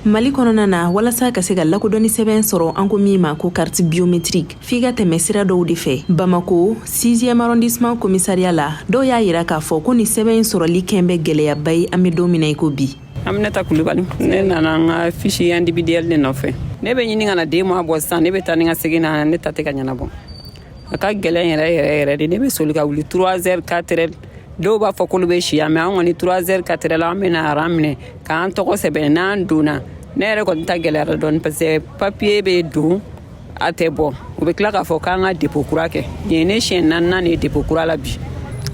Mali kɔnɔna na, walasa ka se ka lakodɔnni sɛbɛn sɔrɔ, an ko min ma ko carte biométrique, f'i ka tɛmɛ sira dɔw de fɛ. Bamako 6e arrondissement commissariat la, dɔw y'a yira k'a fɔ ko ni sɛbɛn in sɔrɔli kɛn bɛ gɛlɛyaba ye an bɛ don min na i ko bi. Aminata Kulubali. Ne nana n ka fiche individuelle de nɔfɛ. Ne bɛ ɲini ka na 2 mois bɔ sisan. Ne bɛ taa ni ka segin na, ne ta tɛ ka ɲɛnabɔ. A ka gɛlɛn yɛrɛ yɛrɛ yɛrɛ de. Ne bɛ soli ka wuli 3 heures, 4 heures. Dɔw b'a fɔ k'olu bɛ si yan, mais an kɔni, 3 heures, 4 heures la, an bɛna rang minɛ k'an tɔgɔ sɛbɛn. N'an donna, ne yɛrɛ kɔni ta gɛlɛyara dɔɔni, parce que papier bɛ don, a tɛ bɔ. U bɛ tila k'a fɔ k'an ka dépôt kura kɛ. Nin ye ne siɲɛ naaninan de ye dépôt kura la bi.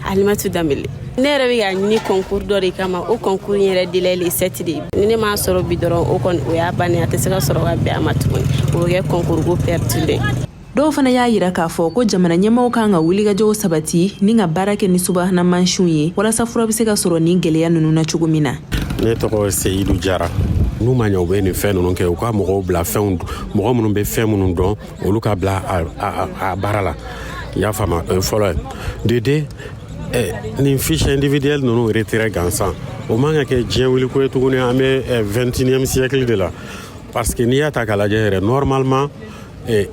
Alimatu Danbele. Ne yɛrɛ bɛ k'a ɲini concours dɔ de kama. O concours in yɛrɛ délai le 7 de ye. Ni ne m'a sɔrɔ bi dɔrɔn, o kɔni, o y'a bannen, a tɛ se ka sɔrɔ ka bɛn a ma tuguni. O bɛ kɛ concours ko perdu de. Dɔw fana y'a yira k'a fɔ ko jamana ɲɛmaw kan ka wulikajɔw sabati ni ka baara kɛ ni subahana mansinw ye, walasa fura bɛ se ka sɔrɔ nin gwɛlɛya ninnu na cogo min na. Ne tɔgɔ Seyidu Jara. N'u ma ɲɛ, u bɛ nin fɛn ninnu kɛ, u ka mɔgɔw bila fɛnw, mɔgɔ minnu bɛ fɛn minnu dɔn, olu ka bila a baara la. I y'a faamu? O ye fɔlɔ ye. De nin fiche individuelle ninnu retrait gansan, o man ka kɛ diɲɛ wuliko ye tuguni. An bɛ 21e siècle de la, parce que n'i y'a ta k'a lajɛ yɛrɛ, normalement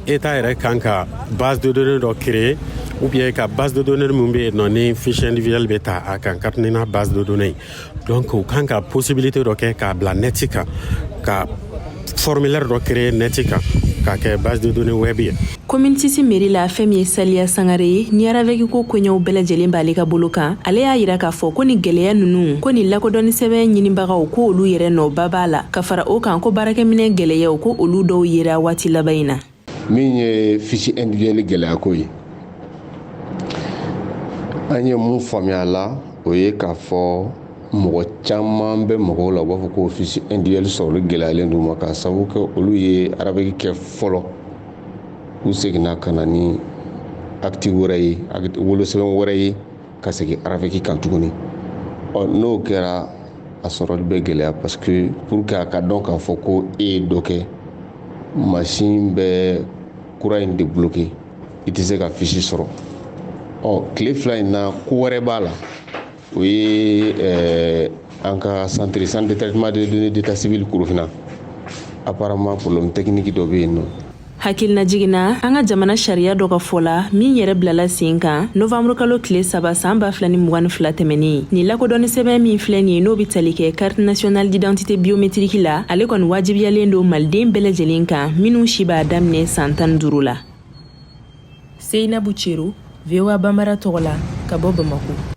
État yɛrɛ kan ka base de données dɔ créer, ou bien ka base de données min bɛ yen nɔ ni fiche individuelle bɛ ta a kan, carte NINA base de données. Donc u kan ka possibilité dɔ kɛ k'a bila net kan, ka formulaire dɔ créer net kan, k'a kɛ base de données web ye. Commune 6 mairie la, fɛn min ye Saliya Sangare ye, ni RAVEC ko koɲɛw bɛɛ lajɛlen b'ale ka bolo kan, ale y'a yira k'a fɔ ko ni gwɛlɛya ninnu, ko ni lakodɔnni sɛbɛn ɲinibagaw, ko olu yɛrɛ nɔba b'a la. Ka fara o kan, ko baarakɛminɛ gwɛlɛyaw, ko olu dɔw yera waati laban in na. Min ye fiche individuelle gɛlɛya ko ye, an ye mun faamuya la, o ye k'a fɔ mɔgɔ caman bɛ mɔgɔw la, u b'a fɔ ko fiche individuelle sɔrɔli gɛlɛyalen d'u ma, k'a sababu kɛ olu ye RAVEC kɛ fɔlɔ, u seginna ka na ni acte wɛrɛ ye, wolosɛbɛn wɛrɛ ye, ka segin RAVEC kan tuguni. Ɔ n'o kɛra, a sɔrɔli bɛ gɛlɛya, parce que pour que a ka dɔn k'a fɔ ko e ye dɔ kɛ, mansin bɛ kura in de bloqué, i tɛ se ka fiche sɔrɔ. Ɔ tile 2 in na, ko wɛrɛ b'a la, o ye an ka centre de traitement de données d'état civil Korofina, apparemment problème technique dɔ bɛ yen nɔ. Hakilina jiginna, an ka jamana sariya dɔ ka fɔ la, min yɛrɛ bilala sen kan novanburu kalo tile 3 san 2022 tɛmɛnen, nin lakodɔnni sɛbɛn min filɛ nin ye, n'o be tali kɛ carte nationale d'identité biométrique la, ale kɔni wajibiyalen don maliden bɛɛ lajɛlen kan minw si b'a daminɛ san 15 la. Seyinabu Cero, VOA Bambara tɔgɔ la, ka bɔ Bamako.